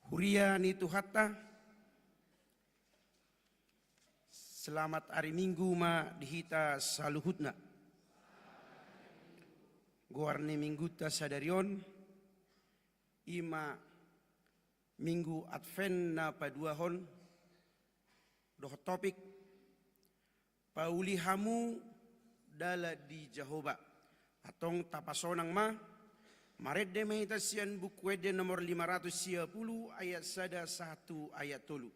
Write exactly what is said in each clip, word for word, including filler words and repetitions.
Huria ni Tuhanta, selamat ari Minggu ma di hita saluhutna. Goar ni Minggunta sadari on, i ma Minggu Advent na paduahon, dohot topik, Pauli hamu dalan di Jahowa. Antong tapasonang ma, marende ma hita sian Buku Ende nomor lima ratus sia pulu, ayat sada sahat tu ayat tolu.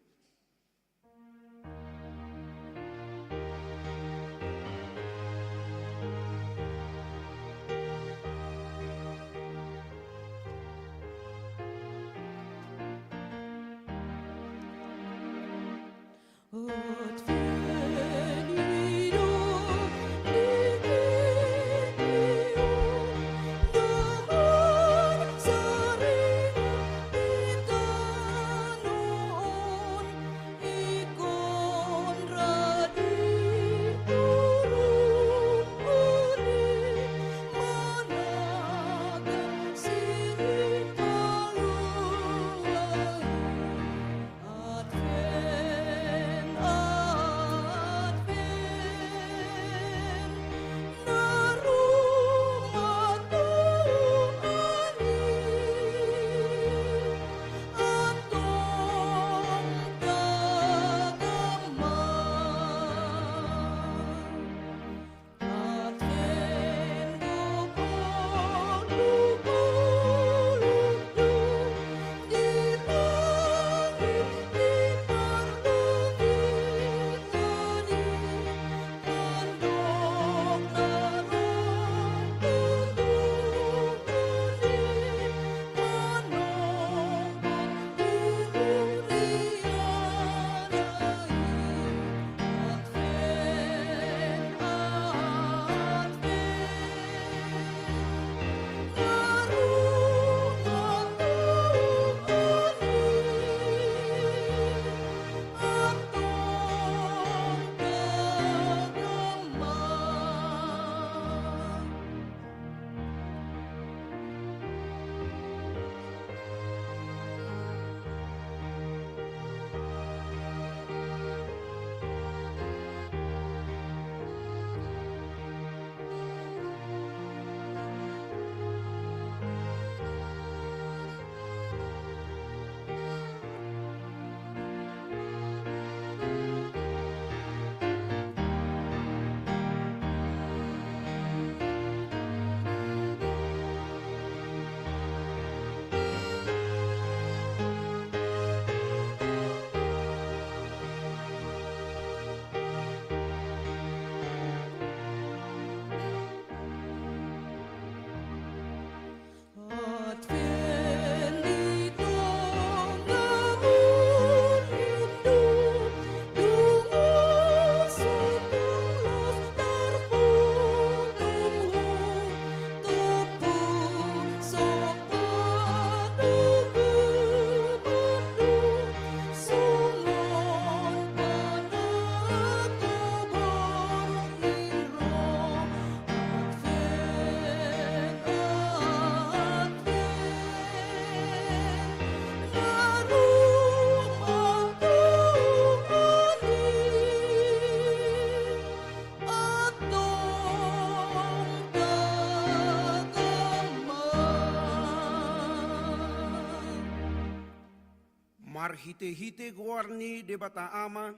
Marhitehite goar ni Debata Ama,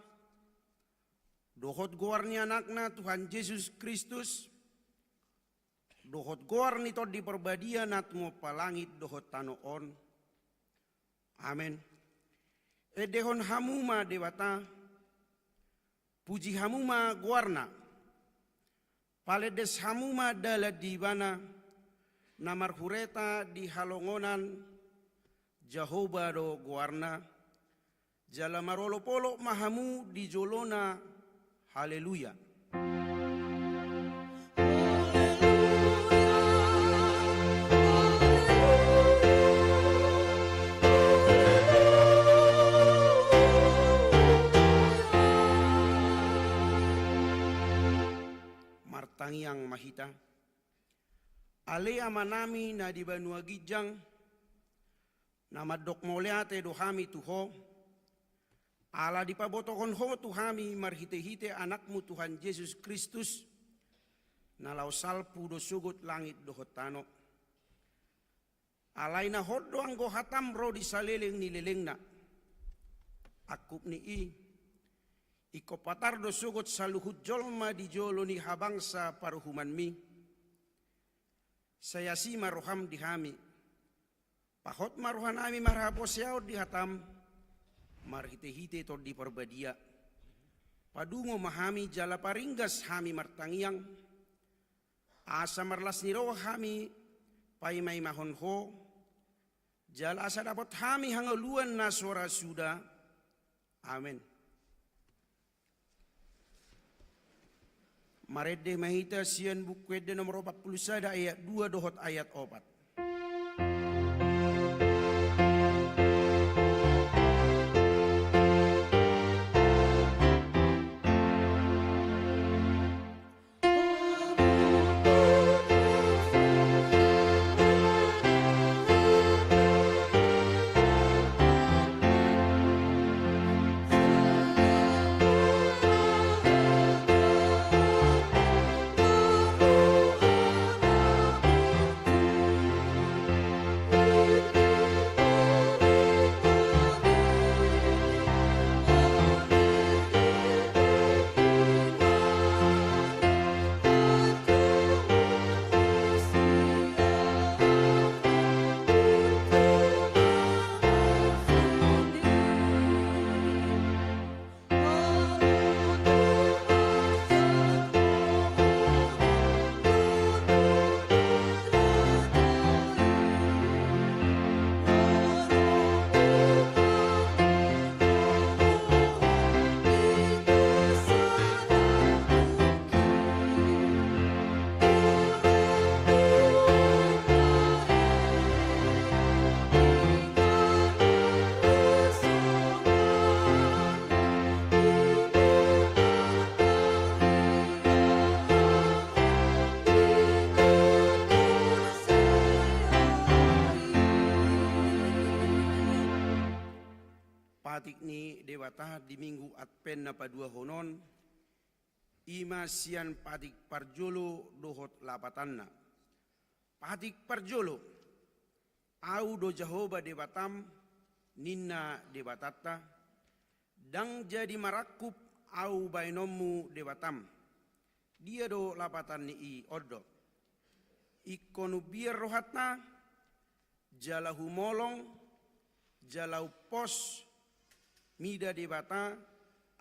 dohot goar ni Anakna Tuhan Jesus Kristus, dohot goar ni Tondi Parbadia na tumompa langit dohot tano on. Amen. Endehon hamu ma Debata, puji hamu ma goarna, palendes hamu ma dalan di Ibana, na marhureta di halongonan, Jahowa do goarna, jala marolopolop ma hamu di jolona. Haleluya. Martangiang ma hita. Ale Amanami na di banua ginjang, Na mandok mauliate do hami tu Ho, ala dipabotohon Ho tu hami marhitehite Anakmu Tuhan Jesus Kristus, na laho salpu do sogot langit dohot tano. Alai na hot do anggo hatam ro di saleleng ni lelengna. Angkup ni i, ingkon patar do sogot saluhut jolma di jolo ni habangsa paruhumanmi. Sai asi ma roham di hami. Pahot ma rohanami marhaposeaon di hatam, marhitehite Tondi Parbadia. Padungo ma hami jala paringgas hami martangiang, asa marlas ni roha hami paimaimahon Ho, jala asa dapot hami hangoluan na so ra suda. Amen. Marende ma hita sian Buku Ende nomor opat pulu sada ayat dua dohot ayat opat. Patik ni Debata di Minggu Advent na paduahon on, i ma sian patik parjolo dohot lapatanna. Patik parjolo. Ahu do Jahowa Debatam, ninna Debatanta, ndang jadi marangkup Ahu baenonmu Debatam. Dia do lapatan ni i? On do. Ingkon umbiar rohanta, jala humolong, jala umpos, mida Debata,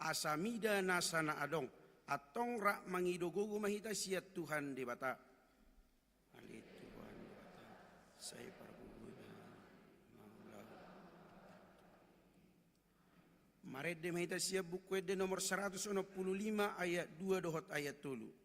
asa mida nasa na adong. Antong rap mangido gogo ma hita sian Tuhan Debata. Ale Tuhan Debata, sai pargogoi ma Ho. Marende ma hita sian Buku Ende nomor saratus onom pulu lima ayat dua dohot ayat tolu.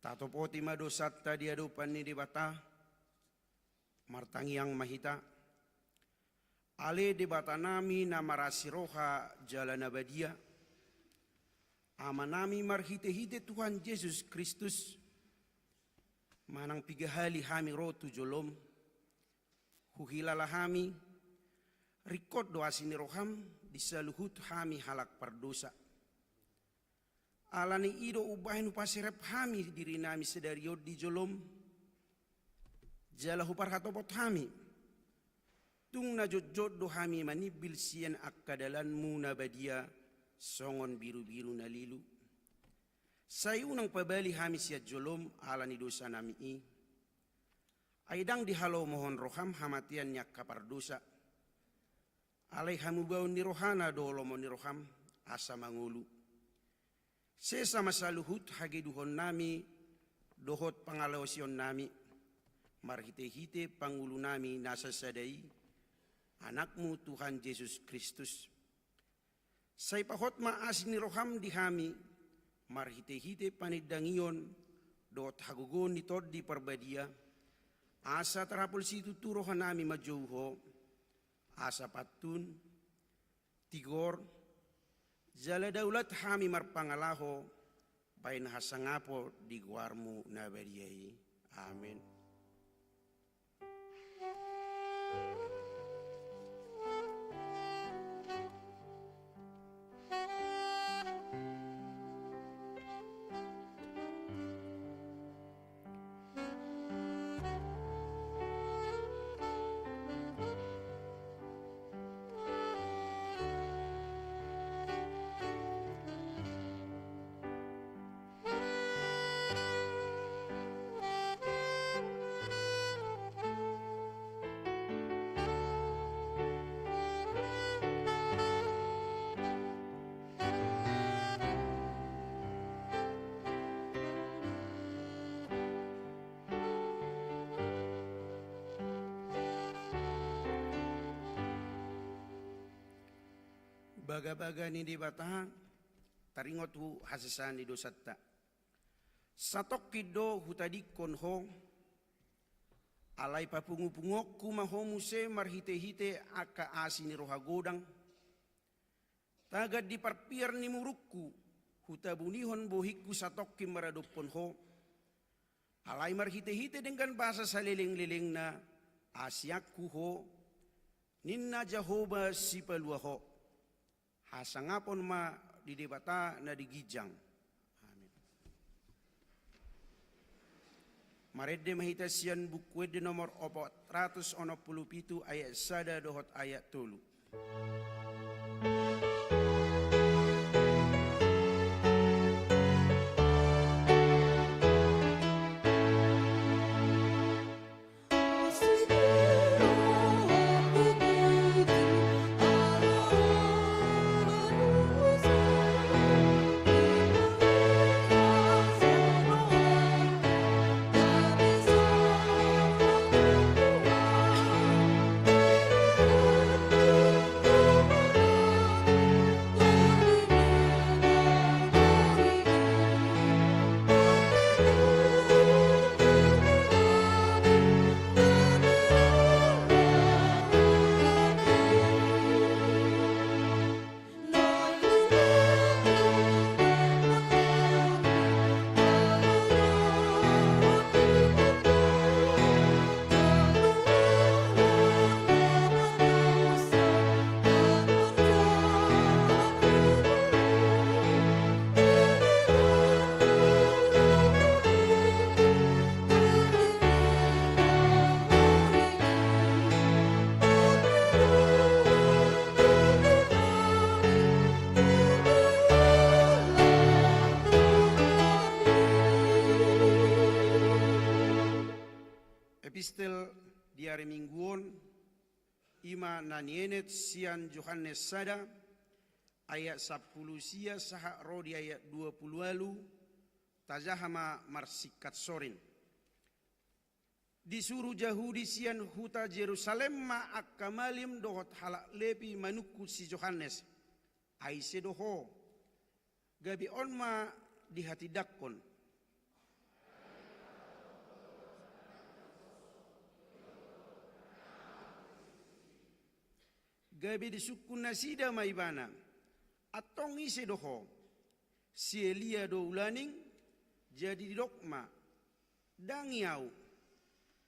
Tatopoti ma dosanta di adopan ni Debata. Martangiang ma hita. Ale Debatanami na marasi roha jala na badia, Amanami marhitehite Tuhan Jesus Kristus, manang piga hali hami ro tu jolom, huhilala hami, ringkot do asi ni roham di saluhut hami halak pardosa. Ala ni i do umbahen hupaserep hami dirinami sadari on di jolom, jala huparhatopot hami. Tung na jotjot do hami manimbil sian angka dalanmu na badia songon birubiru na lilu. Sai unang pabali hami sian jolom ala ni dosanami i. Ai ndang dihalomohon roham hamatean ni angka pardosa. Alai hamubaon ni rohana do lomo ni roham asa mangolu. Sesa ma saluhut hageduhonnami dohot pangalaosionnami, marhitehite pangulunami na sasada i, Anakmu Tuhan Jesus Kristus. Sai pahot ma asi ni roham di hami, marhitehite panindangion dohot hagogoon ni Tondi Parbadia, asa tarapul situtu rohanami manjou Ho, asa pantun, tigor, jala daulat hami marpangalaho, baen hasangapon di goarmu na badia i. Amen. Bagabaga ni Debata, taringot tu hasesaan ni dosanta. Satongkin do hutadingkon Ho, alai papungupunguonku ma Ho muse marhitehite angka asi ni roha godang. Tagan di parpiar ni murukku, hutabunihon bohingku satongkin maradophon Ho. Alai marhitehite denggan basa salelenglelengna, asianku Ho, ninna Jahowa Sipalua Ho. Hasangapon ma di Debata na di ginjang. Amin. Marende ma hita sian Buku Ende nomor opat ratus onom pulu pitu ayat sada dohot ayat tolu. Epistel di ari Minggu on, i ma na nienet sian Johannes sada, ayat sampulu sia sahat ro di ayat dua pulu ualu, tajaha ma marsingkat sorin. Disuru Jahudi sian huta Jerusalem ma angka malim dohot halak Lepi manungkun si Johannes. Ai ise do ho? Gabe on ma dihatindangkon. Gabe disungkun nasida ma ibana, antong ise do ho? Si Elia do ulaning? Jadi didok ma, ndang i ahu.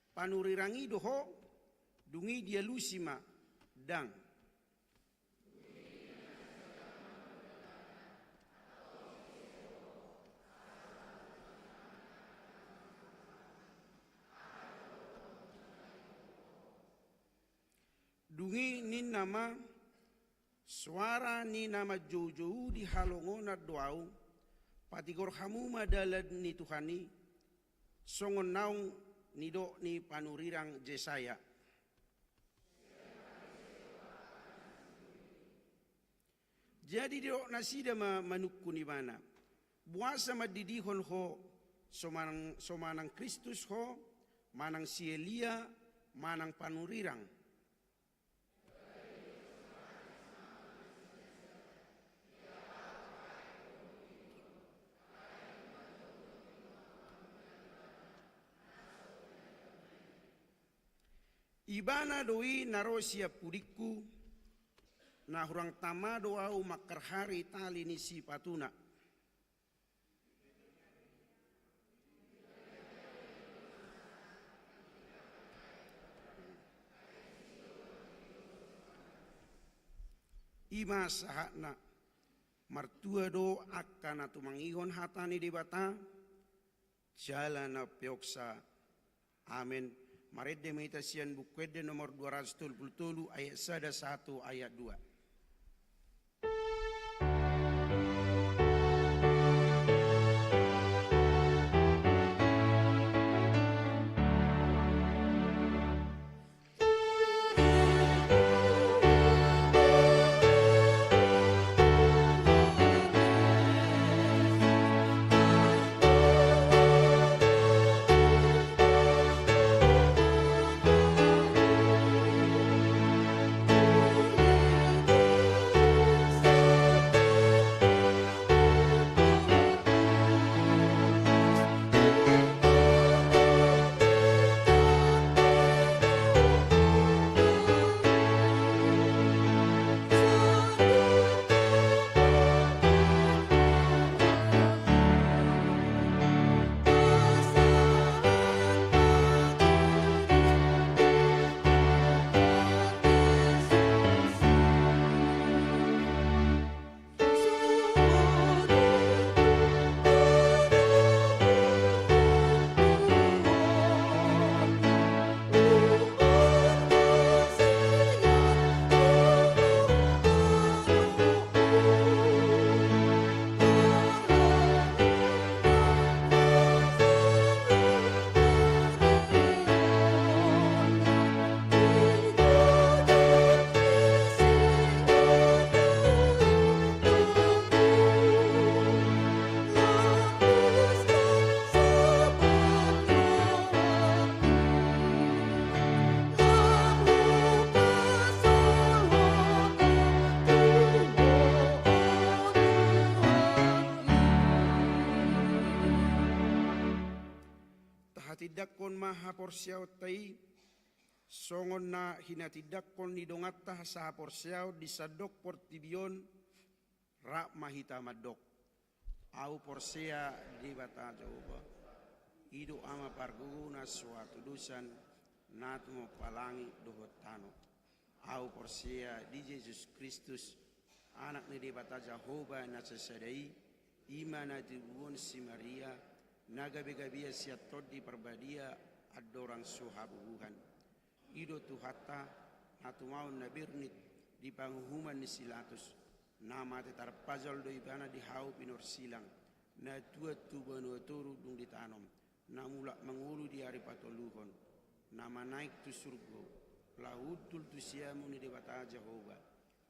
Panurirang i do ho? Dung i dialusi ma, ndang. Ninna ma, soara ni na manjoujou di halongonan do ahu, patigor hamu ma dalan ni Tuhan i, songon naung nidok ni panurirang Jesaya. Jadi didok nasida ma manungkun ibana, boasa mandidihon ho, so manang, so manang Kristus ho, manang si Elia, manang panurirang? Ibana do i na ro sian pudingku, na hurang tama do ahu mangkarhari tali ni sipatuna. I ma sahatna. Martua do angka na tumangihon hata ni Debata, jala na peoksa. Amen. Marende ma hita sian Buku Ende nomor dua ratus tolu pulu tolu, ayat sada sahat tu ayat dua. Tahatindangkon ma haporseaonta i, songon na hinatindangkon ni donganta sahaporseaon di sandok portibi on, rap ma hita mandok. Ahu porsea di Debata Jahowa, i do Ama pargogo na so hatudosan, na tumompa langit dohot tano. Ahu porsea di Jesus Kristus, Anak ni Debata Jahowa na sasada i, i ma na tinodohon si Maria, na gabegabean sian Tondi Parbadia, andorang so habubuhan. I do Tuhanta, na tumaon na bernit di panguhuman ni si Pilatus, na mate tarpajal do ibana di hau pinorsilang, na tuat tu banua toru dung ditanom, na mulak mangolu di ari patoluhon, na manaek tu surgo, laho hundul tu siamun ni Debata Jahowa,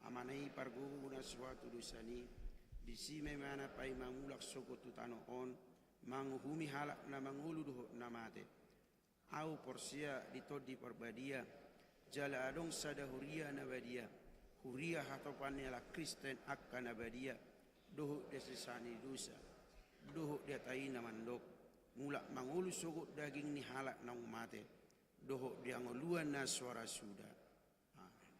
Amana i pargogo na so hatudosan i, disi ma ibana paima mulak sogot tu tano on, manguhumi halak na mangolu dohot na mate. Ahu porsea di Tondi Parbadia, jala adong sada huria na badia, huria hatopan ni halak Kristen angka na badia, dohot di hasesaan ni dosa, dohot di hata i na mandok, mulak mangolu sogot daging ni halak naung mate, dohot di hangoluan na so ra suda. Amen.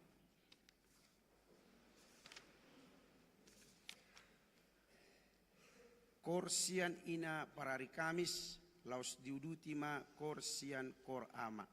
Koor sian ina parari Kamis, laos diuduti ma koor sian koor ama.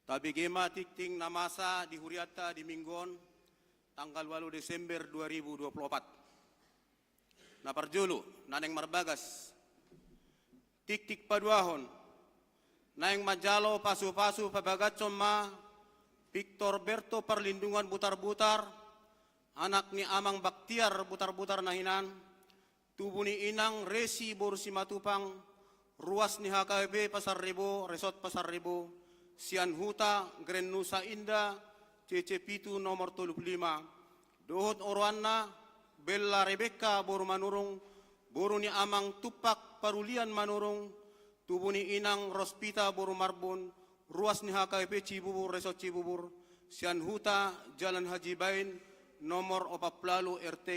Tabege ma tingting na masa di hurianta di minggu on, tanggal ualu Desember dua ribu dua puluh opat. Na parjolo, na naeng marbagas. Tingting paduahon, naeng manjalo pasupasu pabagashon ma Victor Berto Parlindungan Butarbutar, anak ni Amang Baktiar Butarbutar na hinan, tubu ni Inang Resi boru Simatupang, ruas ni H K P Pasar Rebo, Resort Pasar Rebo, sian huta Grennusa Indah, C C pitu nomor tolu pulu lima, dohot oroanna Bella Rebekka boru Manurung, boru ni Amang Tumpak Parulian Manurung, tubu ni Inang Rospita boru Marbun, ruas ni H K P Cibubur, Resort Cibubur, sian huta Jalan Haji Bain, nomor opat pulu ualu, R T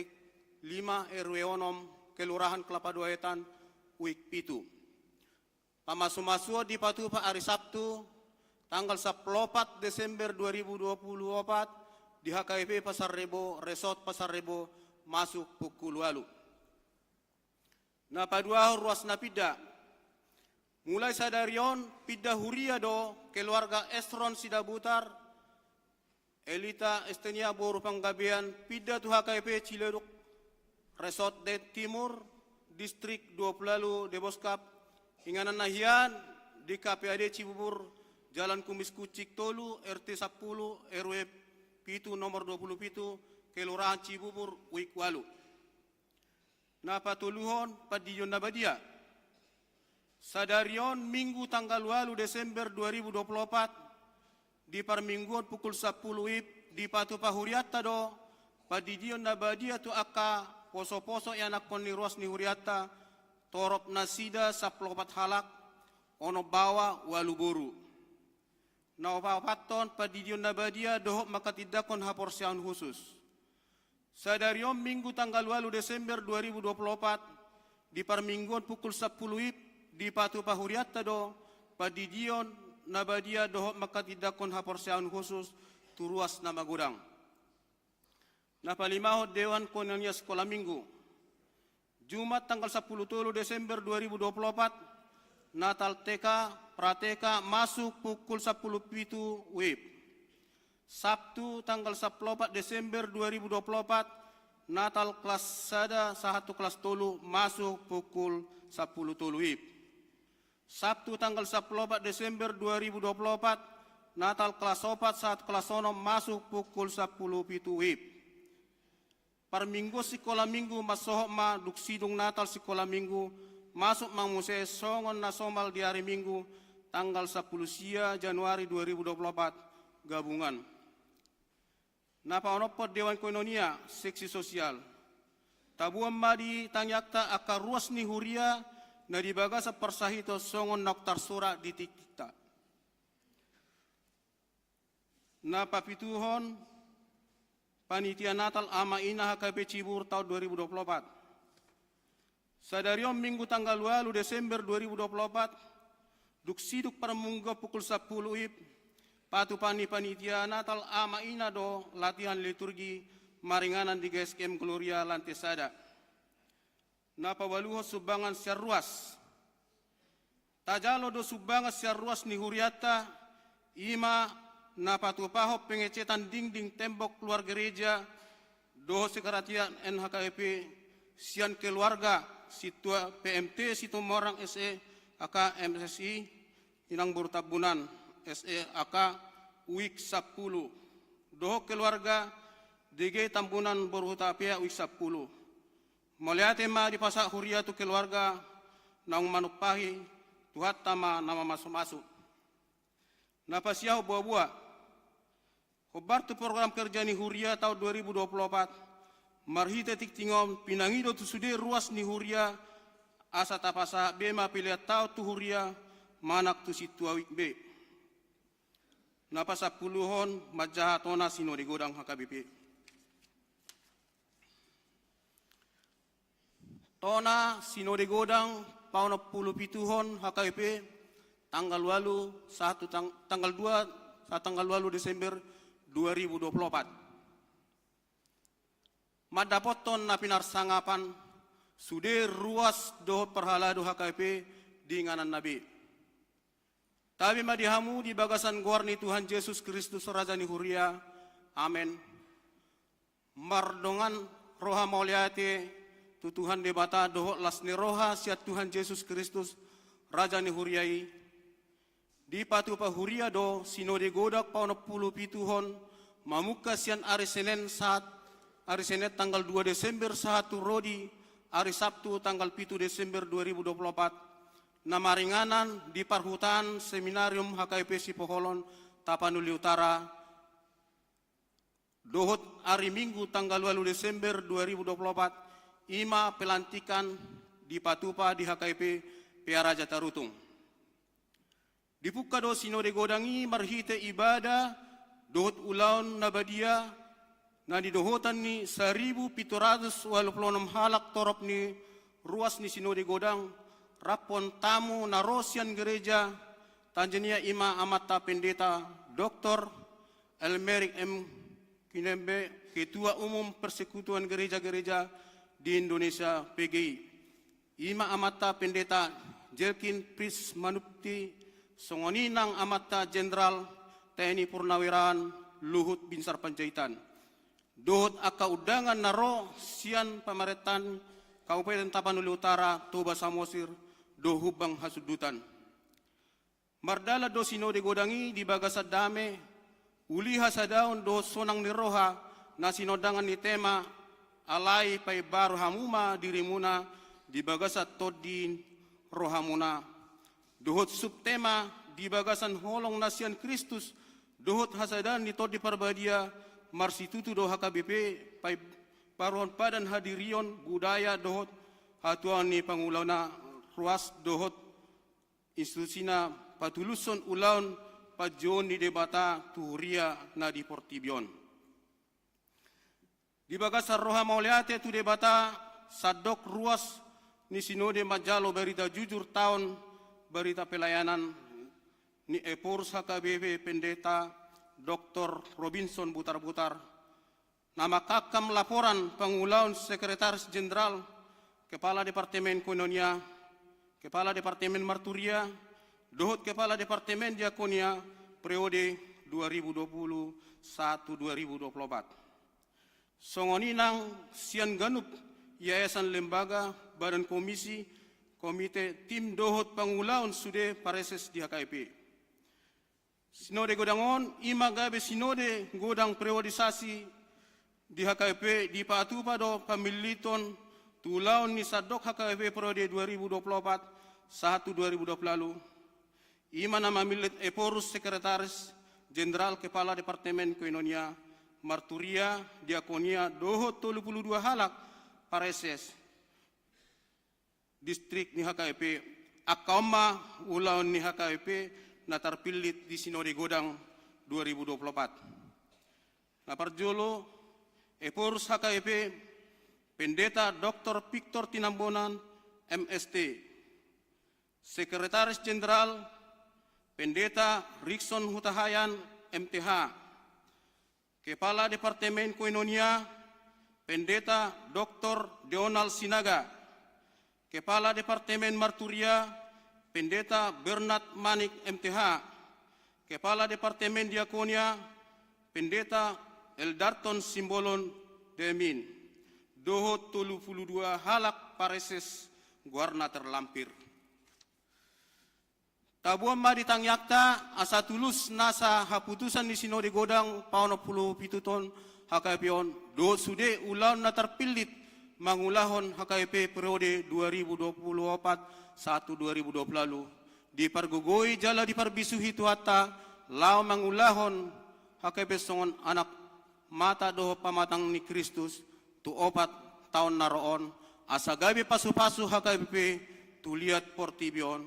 lima, R W onom, Kelurahan Kelapa Dua Wetan, Uik pitu. Pamasumasuon dipatupa ari Sabtu, tanggal sampulu opat Desember dua ribu dua puluh opat, di H K P Pasar Rebo, Resort Pasar Rebo, masuk pukul ualu. Na paduahon, ruas na pinda. Mulai sadari on pinda huria do keluarga Esron Sidabutar, Elita Estenia boru Panggabean, pinda tu H K P Ciledug, Resort Daeng Timur, Distrik dua pulu ualu Deboskap, inganan na hian di K P A D Cibubur, Jalan Kumis Kucing tolu, R T sampulu, R W pitu, nomor dua pulu pitu, Kelurahan Cibubur, Uik ualu. Na patoluhon, pandidion na badia. Sadari on Minggu tanggal ualu Desember dua ribu dua puluh opat, di parmingguon pukul sampulu wib, dipatupa hurianta do pandidion na badia tu angka posoposo ianakhon ni ruas ni hurianta, torop nasida sampulu opat halak, onom baoa, ualu boru. Na paopathon, pandidion na badia dohot manghatindanghon haporseaon husus. Sadari on Minggu tanggal ualu Desember dua ribu dua puluh opat, di parmingguon pukul sampulu wib, dipatupa hurianta do pandidion na badia dohot manghatindanghon haporseaon husus tu ruas na magodang. Na palimahon, Dewan Koinonia Sikola Minggu. Jumat tanggal sampulu tolu Desember dua ribu dua puluh opat, Natal T K, Pra T K, masuk pukul sampulu pitu wib. Sabtu tanggal sampulu opat Desember dua ribu dua puluh opat, Natal kelas sada sahat tu kelas tolu, masuk pukul sampulu tolu wib. Sabtu tanggal sampulu opat Desember dua ribu dua puluh opat, Natal kelas opat sahat kelas onom, masuk pukul sampulu pitu wib. Parmingguon Sikola Minggu mansohot ma dung sidung Natal Sikola Minggu, masuk ma muse songon na somal di ari Minggu, tanggal sampulu sia Januari dua ribu dua puluh opat, gabungan. Na paonomhon, Dewan Koinonia, seksi sosial. Tabuan ma di tangiangta angka ruas ni huria na di bagasan parsahiton songon naung tarsurat di tingkingta. Na papituhon, panitia Natal ama ina H K P Cibubur taon dua ribu dua puluh opat. Sadari on Minggu tanggal ualu Desember dua ribu dua puluh opat, dung sidung parmingguon pukul sampulu wib, patupa ni panitia Natal ama ina do latihan liturgi maringanan di G S K M Gloria, lante sada. Na paualuhon, sumbangan sian ruas. Tajalo do sumbangan sian ruas ni hurianta, i ma na patupahon pengecetan dinding tembok luar gereja dohot sekretariat N H K P sian keluarga sintua P M T Situmorang S E A K M S I, Inang boru Tambunan S E A K, Uik sampulu, dohot keluarga D G Tambunan boru Hutapea, Uik sampulu. Mauliate ma dipasahat huria tu keluarga naung manumpahi, Tuhanta ma na mamasumasu. Na pasiahon boaboa. Hombar tu program kerja ni huria taon dua ribu dua puluh opat, marhite tingting on pinangido tu sude ruas ni huria, asa tapasahat be ma pelean taon tu huria manang tu sintua Uik be. Na pasampuluhon, manjaha tona sinode godang H K B P. Tona sinode godang paonom pulu pituhon H K B P, tanggal ualu sahat tu tang-, tanggal dua sahat tanggal ualu Desember dua ribu dua puluh opat. Mandapothon na pinarsangapan sude ruas dohot parhalado H K B P di ingananna be. Tabi ma di hamu di bagasan goar ni Tuhan Jesus Kristus, Raja ni huria. Amen. Mardongan roha mauliate tu Tuhan Debata dohot las ni roha sian Tuhan Jesus Kristus, Raja ni huria i. Dipatupa huria do Sinode Godang paonom pulu pituhon, mamungka sian ari Senen sahat, ari Senen tanggal dua Desember sahat tu ro di ari Sabtu tanggal pitu Desember dua ribu dua puluh opat, na maringanan di parhutaan Seminarium H K I P Sipoholon, Tapanuli Utara, dohot ari Minggu tanggal ualu Desember dua ribu dua puluh opat, i ma pelantikan dipatupa di H K I P Pearaja Tarutung. Dipungka do Sinode Godang i marhite ibadah dohot ulaon na badia, na nidohotan ni saribu pitu ratus ualu pulu onom halak torop ni ruas ni Sinode Godang, rap dohot tamu na ro sian gereja, tanzania i ma Amanta Pendeta Doktor Elmeric M Kinembe, Ketua Umum Persekutuan Gereja-Gereja di Indonesia, P G I. I ma Amanta Pendeta Jelkin Pris Manupti, songon i nang Amanta Jenderal T N I Purnawirawan Luhut Binsar Panjaitan, dohot angka undangan na ro sian pamarentahan Kabupaten Tapanuli Utara, Toba Samosir dohot Humbang Hasundutan. Mardalan do Sinode Godang i di bagasan dame, uli hasadaon dohot sonang ni roha, na sinondangan ni tema, alai paimbaru hamu ma dirimuna di bagasan tondi rohamuna. Dohot subtema di bagasan holong na sian Kristus, dohot hasadaon ni Tondi Parbadia, marsitutu do H K B P paimbaruhon padan hadirion, budaya dohot hatuaon ni pangulana, ruas dohot institusina, patulushon ulaon panjouon ni Debata tu huria na di portibi on. Di bagasan roha mauliate tu Debata, sandok ruas ni Sinode manjalo barita jujur taon barita pelayanan ni Ephorus H K B P Pendeta Doktor Robinson Butarbutar, na mangkangkam laporan pangulaon Sekretaris Jenderal, Kepala Departemen Koinonia, Kepala Departemen Marturia, dohot Kepala Departemen Diakonia periode dua ribu dua puluh satu dua ribu dua puluh opat. Songon i nang sian ganup yayasan, lembaga, badan, komisi, komite, tim dohot pangulaon sude pareses di H K I P. Sinode Godang on i ma gabe Sinode Godang periodisasi di H K I P, dipatupa do pamilliton tu ulaon ni sandok H K I P periode dua ribu dua puluh opat sahat tu dua ribu dua puluh ualu. I ma na mamillit Ephorus Sekretaris Jenderal, Kepala Departemen Koinonia, Marturia, Diakonia dohot tolu pulu dua halak pareses distrik ni H K I P. Angka on ma ulaon ni H K I P na tarpillit di Sinode Godang dua ribu dua puluh opat. Na parjolo, Ephorus H K I P, Pendeta Doktor Victor Tinambonan, M S T. Sekretaris Jenderal, Pendeta Rikson Hutahaean, M T H. Kepala Departemen Koinonia, Pendeta Doktor Deonal Sinaga. Kepala Departemen Marturia, Pendeta Bernard Manik, M T H. Kepala Departemen Diakonia, Pendeta Eldarton Simbolon, D Min. Dohot tolu pulu dua halak pareses goarna terlampir. Taboan ma di tangiangta asa tulus nasa haputusan ni Sinode Godang paonom pulu pituhon H K I P on, dohot sude ulaon na tarpillit mangulahon H K I P periode dua ribu dua puluh opat sahat tu dua ribu dua puluh ualu, dipargogoi jala diparbisuhi Tuhanta laho mangulahon H K I P songon anak mata dohot pamatang ni Kristus tu opat taon na ro on, asa gabe pasupasu H K B P tu liat portibi on,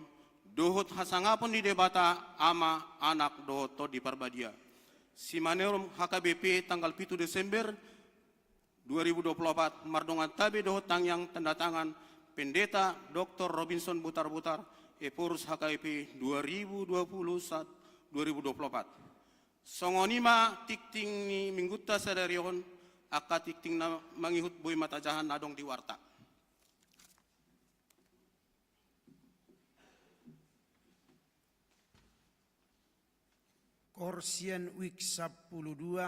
dohot hasangapon ni Debata Ama, Anak dohot Tondi Parbadia. Simaneum H K B P tanggal pitu Desember dua ribu dua puluh opat, mardongan tabe dohot tangiang tanda tangan Pendeta Doktor Robinson Butarbutar, Ephorus H K B P dua ribu dua puluh satu, dua ribu dua puluh opat. Songon i ma tingting ni minggunta sadari on. Angka tingting na mangihut boi ma tajaha na adong di warta. Hor sian wik sampulu dua,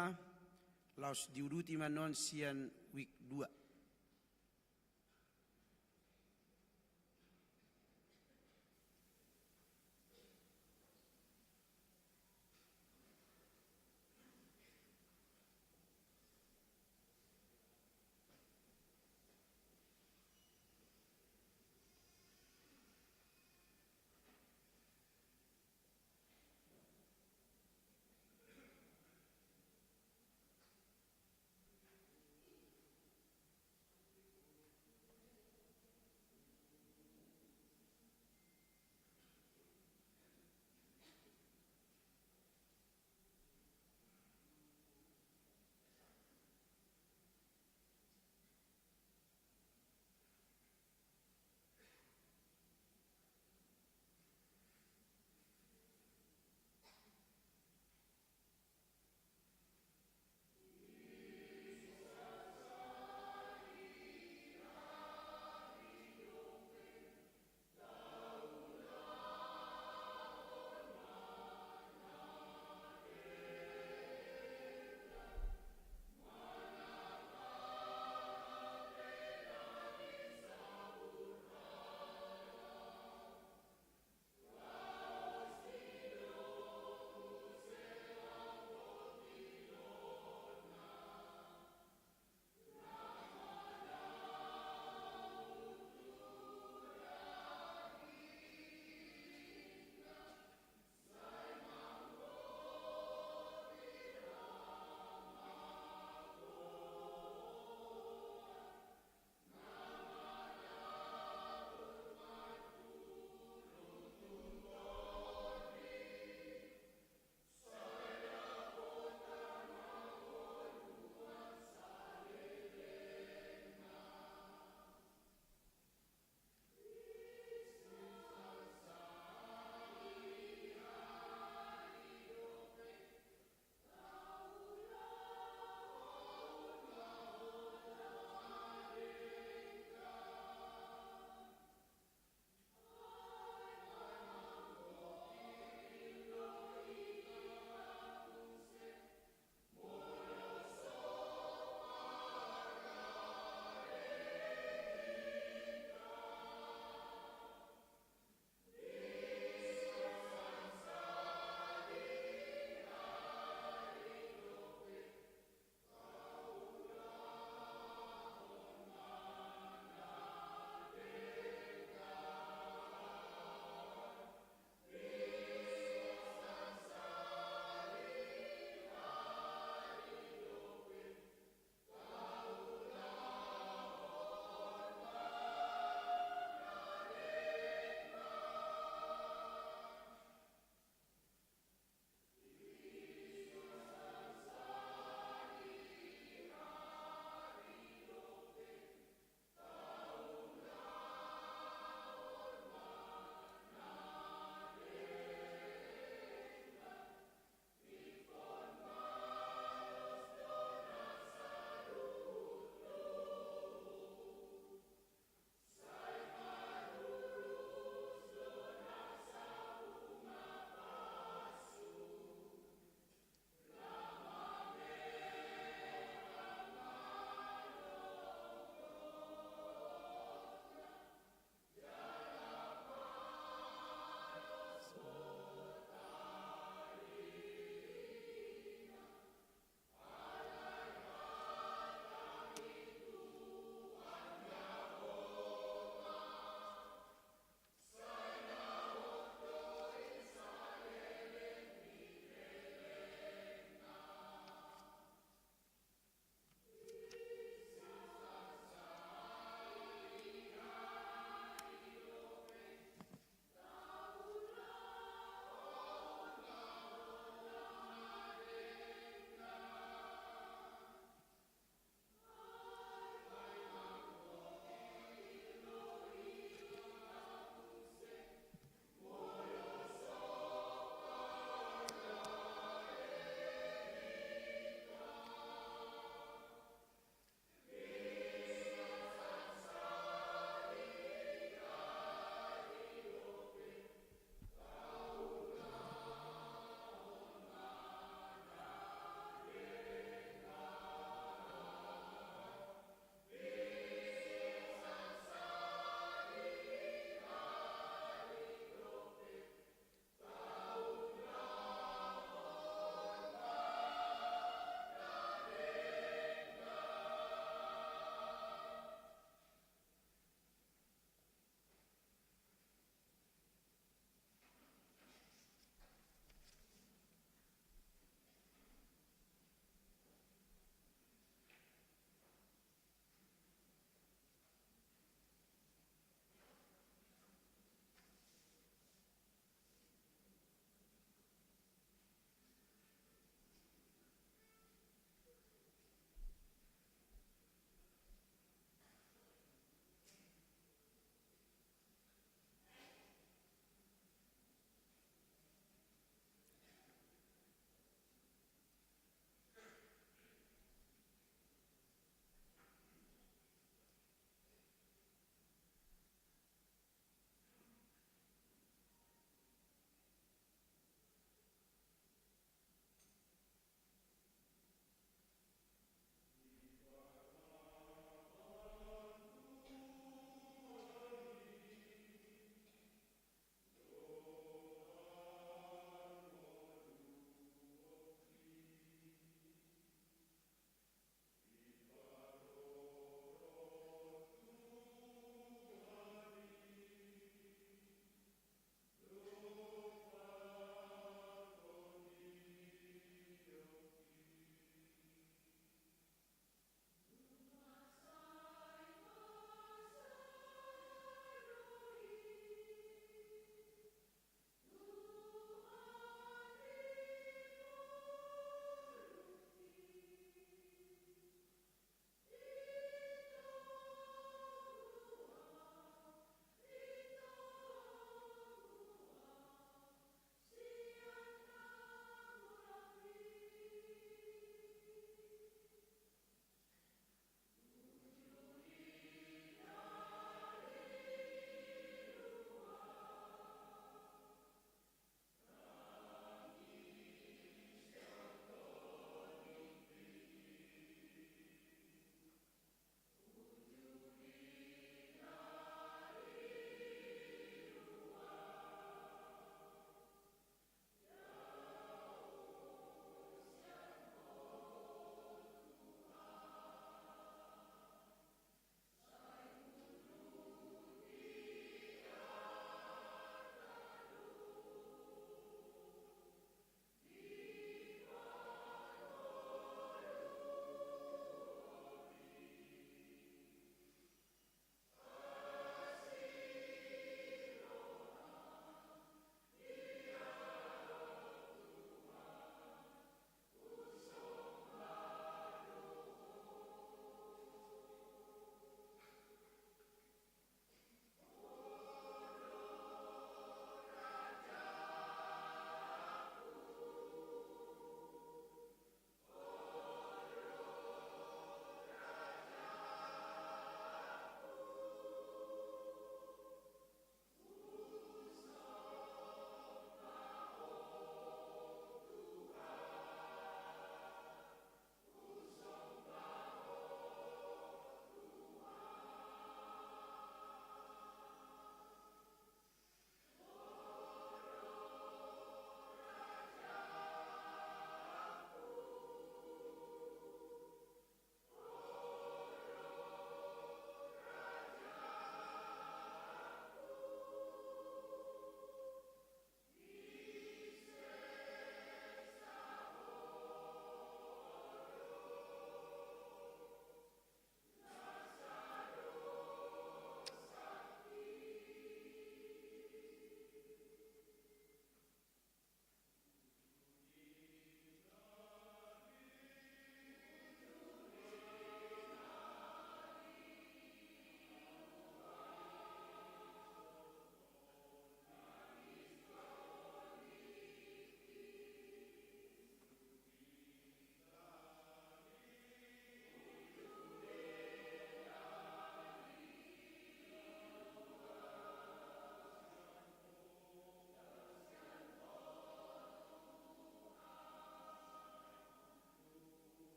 laos diuduti ma annon sian wik dua.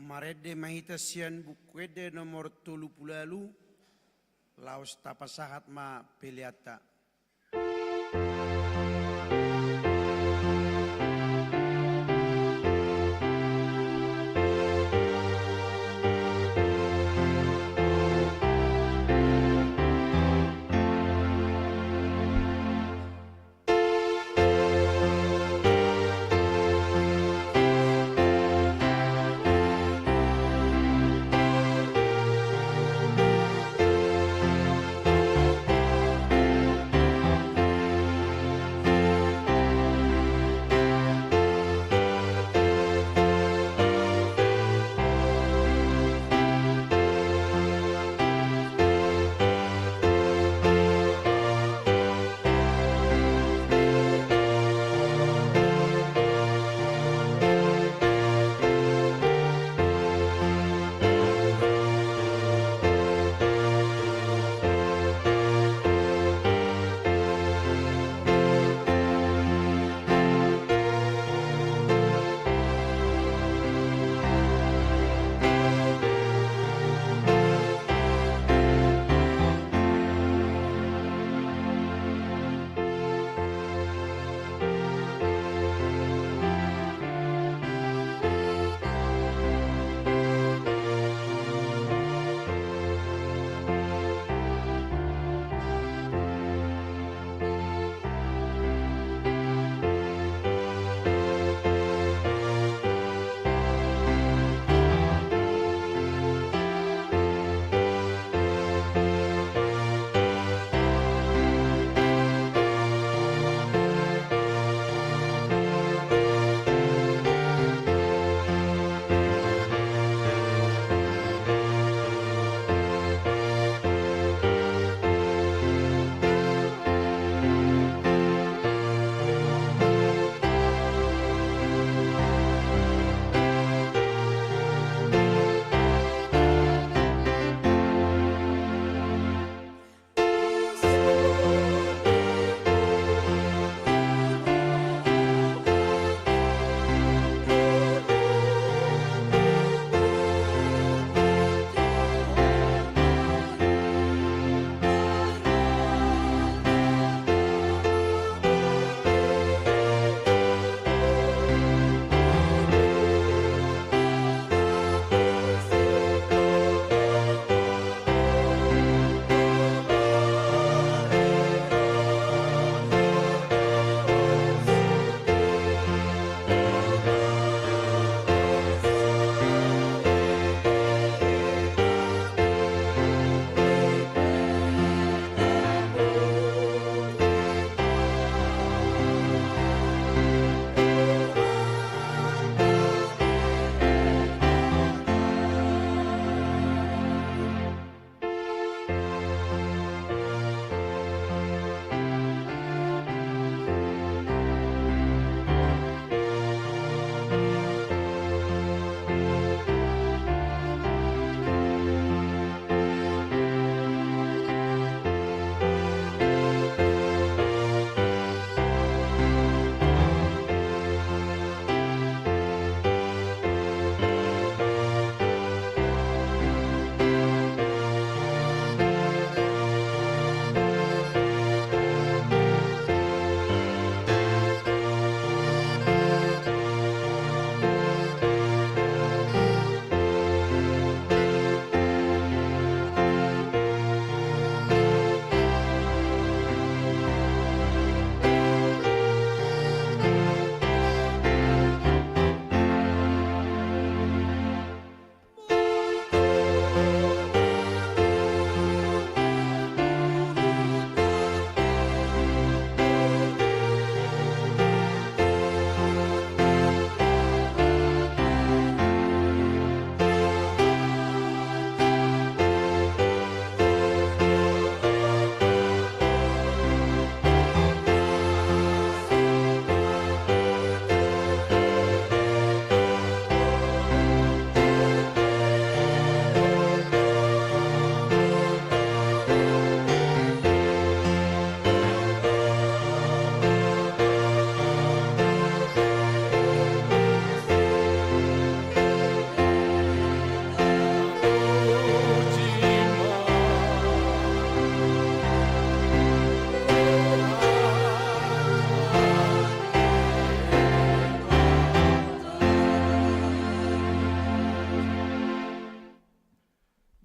Marende ma hita sian Buku Ende nomor tolu pulu ualu, laos tapasahat ma peleanta.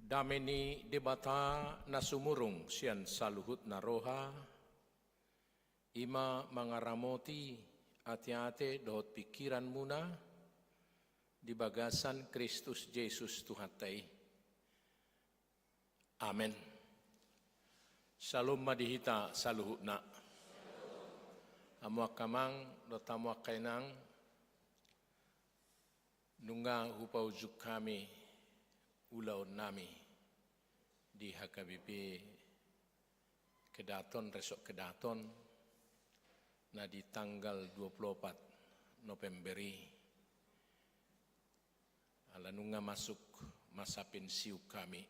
Dame ni Debata na sumurung sian saluhutna roha, i ma mangaramoti ateate dohot pingkiranmuna di bagasan Kristus Jesus Tuhanta i. Amen. Syalom ma di hita saluhutna. Hamu angka amang dohot hamu angka inang, nunga hupaujung hami ulaonnami di H K B P Kedaton, Resort Kedaton, na di tanggal dua puluh opat November i. Ala nunga masuk masa pensiun hami.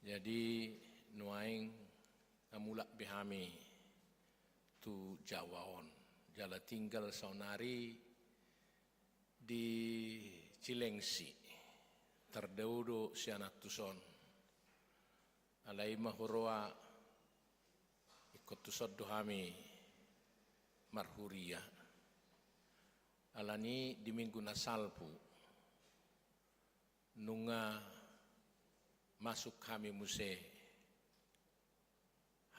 Jadi, nuaeng na mulak be hami tu Jawa on. Jala tinggal saonari di Cilengsi. Tardao do sian antuson. Alai ma huroha, ingkon tuson do hami marhuria. Alani di minggu na salpu, nunga masuk hami muse,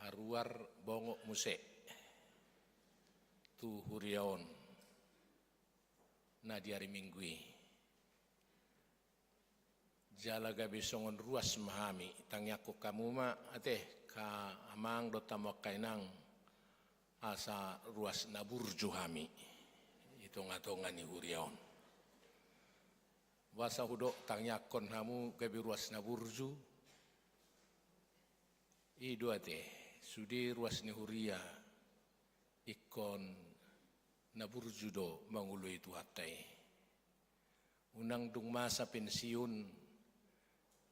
haruar bongot muse tu huria on na di ari Minggu i. Jala gabe songon ruas ma hami, tangiangkon hamu ma, ate, angka amang dohot hamu angka inang, asa ruas na burju hami di tongatonga ni huria on. Boasa hudok tangiangkon hamu gabe ruas na burju? I do ate, sude ruas ni huria ingkon na burju do mangoloi Tuhanta i. Unang dung masa pensiun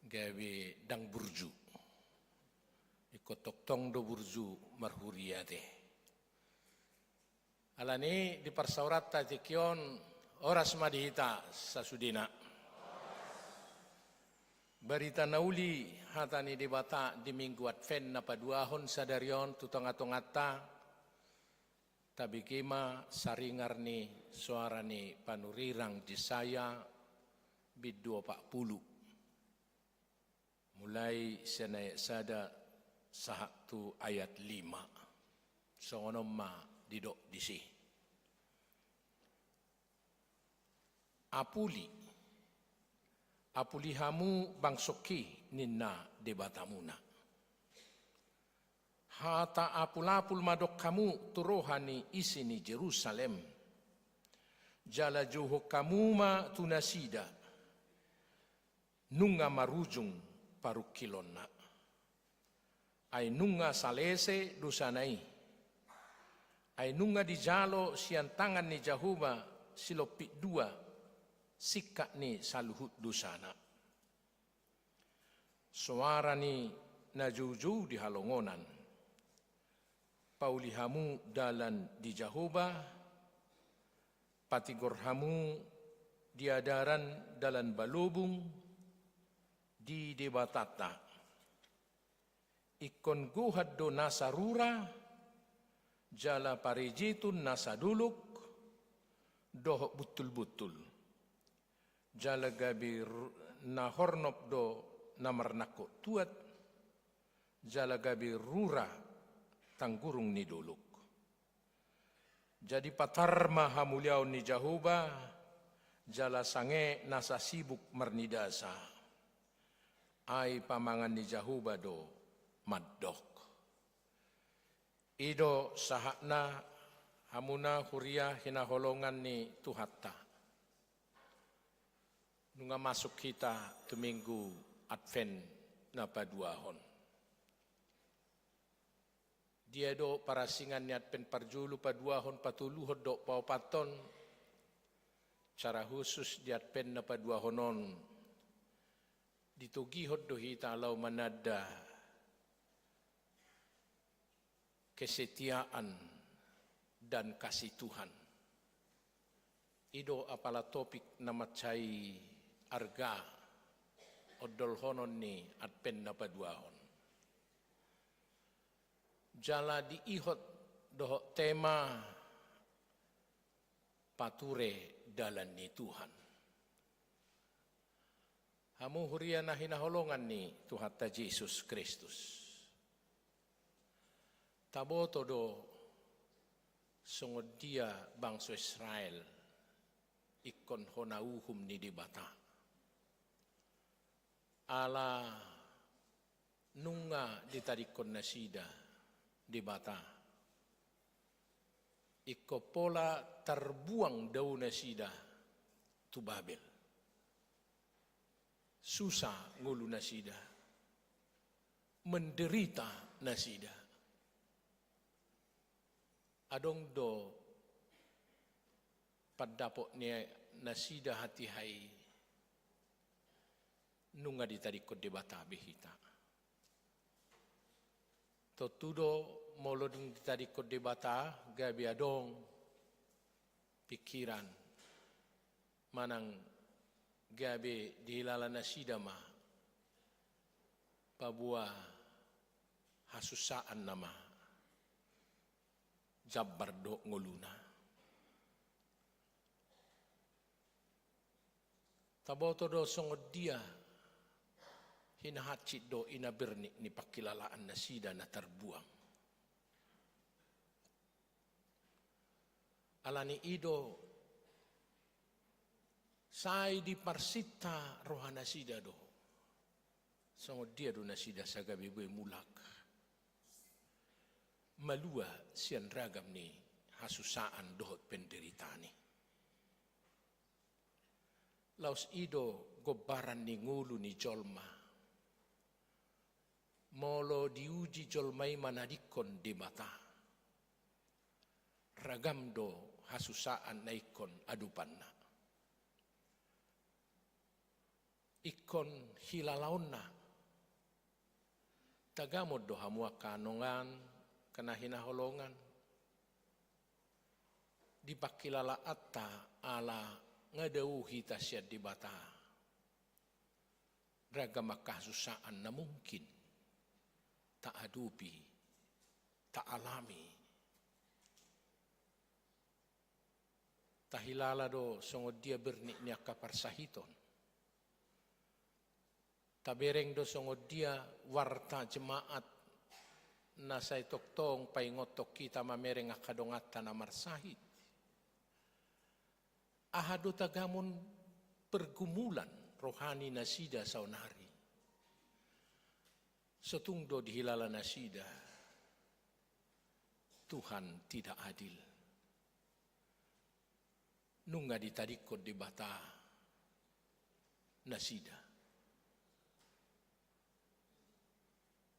gabe ndang burju. Ingkon tongtong do burju marhuria ate. Alani di parsaoranta tingki on, horas ma di hita sasudena. Barita na uli hata ni Debata di Minggu Advent na paduahon sadari on tu tongatonganta. Tabege ma saringar ni soara ni panurirang Jesaya bindu opat pulu, mulai sian ayat sada sahat tu ayat lima. Songon on ma didok disi. Apuli, apuli hamu bangsongki, ninna Debatamuna. Hata apulapul ma dok hamu tu roha ni isi ni Jerusalem. Jala jouhon hamu ma tu nasida, nunga marujung parungkilonna. Ai nunga salese dosana i. Ai nunga dijalo sian tangan ni Jahowa silompit dua singkat ni saluhut dosana. Soara ni na joujou di halongonan. Pauli hamu dalan di Jahowa, patigor hamu di adaran dalan balobung di Debatanta. Ingkon gohan do nasa rura, jala parejetun nasa dolok, dohot buntulbuntul. Jala gabe ru-, na hornop do na marnangkok tuat, jala gabe rura tanggurung ni dolok. Jadi patar ma hamuliaon ni Jahowa, jala sange nasa sibuk marnidasa. Ai pamangan ni Jahowa do mandok. I do sahatna, hamuna huria hinaholongan ni Tuhanta. Nunga masuk hita tu Minggu Advent na paduahon. Dia do parasingan ni Advent parjolo, paduahon, patoluhon dohot paopathon? Secara khusus di Advent na paduahon on, ditogihon do hita laho mananda kesetiaan dan kasih Tuhan. I do apala topik na mansai arga ondolhonon ni Advent na paduahon. Jala diihot dohot tema pature dalan ni Tuhan. Hamu huria na hinaholongan ni Tuhanta Jesus Kristus. Taboto do songon dia bangso Israel ingkon hona uhum ni Debata. Ala nunga ditadingkon nasida Debata, ingkon pola tarbuang dao nasida tu Babel. Susa ngolu nasida, menderita nasida. Adong do pandapot ni nasida hatiha i nunga ditadingkon Debata be hita. Tontu do molo dung ditadingkon Debata gabe adong pikiran manang gabe dihilala nasida ma paboa hasusaan nama jambar dohot ngoluna. Taboto do songon dia hinahansit do i na bernik ni pangkilalaan nasida na tarbuang. Ala ni i do sai diparsinta roha nasida do. Songon dia do nasida sagabe boi mulak malua sian ragam ni hasusaan dohot penderitaan i. Laos i do gombaran ni ngolu ni jolma. Molo diuji jolma i manadingkon Debata, ragam do hasusaan na ingkon adopanna. Ingkon hilalaonna. Tagamon do hamu angka dongan, angka na hinaholongan, dipangkilalaanta ala nga dao hita sian Debata. Ragam angka hasusaan na mungkin taadopi, taalami. Tahilala do songon dia bernik ni angka parsahiton. Tabereng do songon dia warta jemaat na sai tongtong paingothon hita mamereng angka donganta na marsahit. Aha do tagamon pergumulan rohani nasida saonari. Sotung do dihilala nasida Tuhan tidak adil. Nunga ditadingkon Debata nasida.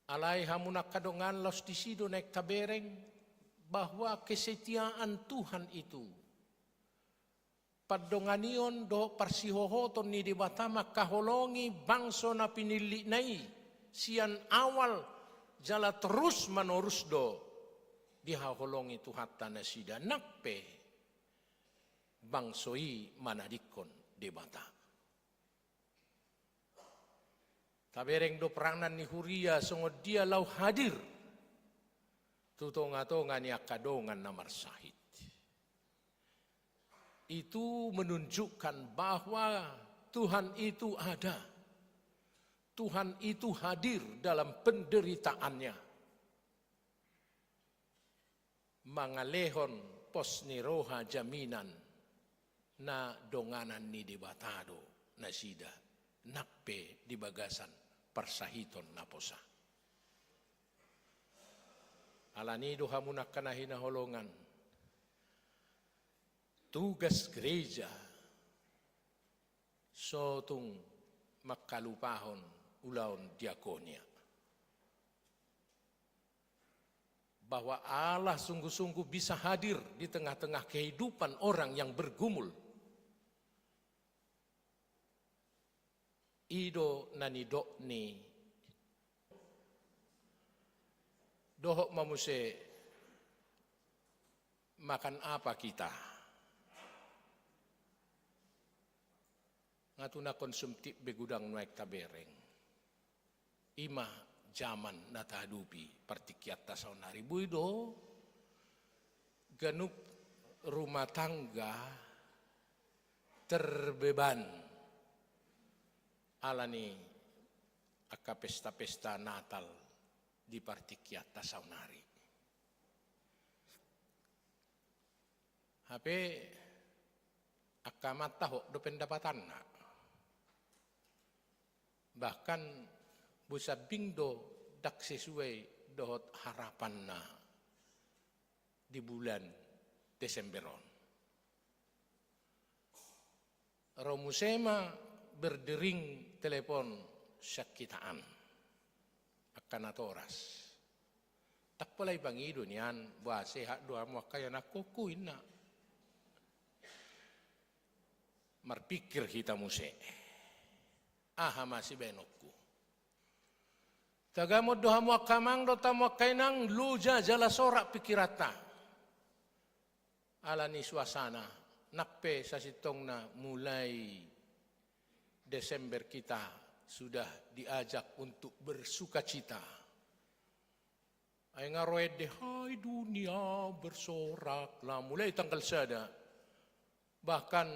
Alai hamu angka dongan, laos disi do naeng tabereng bahwa kesetiaan Tuhan itu, pandonganion dohot parsihohoton ni Debata mangkaholongi bangso na pinillitna i sian awal jala terus manorus do dihaholongi Tuhanta nasida nang pe bangso i manadingkon Debata. Tabereng do peranan ni huria songon dia laho hadir tu tongatonga ni angka dongan na marsahit. Itu menunjukkan bahwa Tuhan itu ada. Tuhan itu hadir dalam penderitaannya. Mangalehon pos ni roha jaminan na donganan ni Debata do nasida, nang pe di bagasan parsahiton na posa. Alani do hamu angka na hinaholongan, tugas gereja sotung mangkalupahon ulaon diakonia. Bahwa Allah sungguh-sungguh bisa hadir di tengah-tengah kehidupan orang yang bergumul. I do na nidok ni, dohot ma muse, makan apa kita? Nga tu na konsumtif be godang nuaeng tabereng. I ma jaman na taadopi partingkianta saonari. Boi do ganup rumah tangga terbeban ala ni angka pesta-pesta Natal di partingkianta saonari. Hape angka amanta hot do pendapatanna. Bahkan boi sambing do ndang sesuai dohot harapanna di bulan Desember on. Ro muse ma berdering telepon sian hita an angka natoras. Ndang pola dipangido nian, boha, sehat do hamu angka ianakhonku, ninna. Marpikir hita muse, aha ma sibaenonku. Tagamon do hamu angka amang dohot hamu angka inang, loja jala sorak pikiranta ala ni suasana. Nang pe sasintongna mulai Desember kita sudah diajak untuk bersukacita. Ai nga ro ende, "Hai dunia, bersoraklah," mulai tanggal sada. Bahkan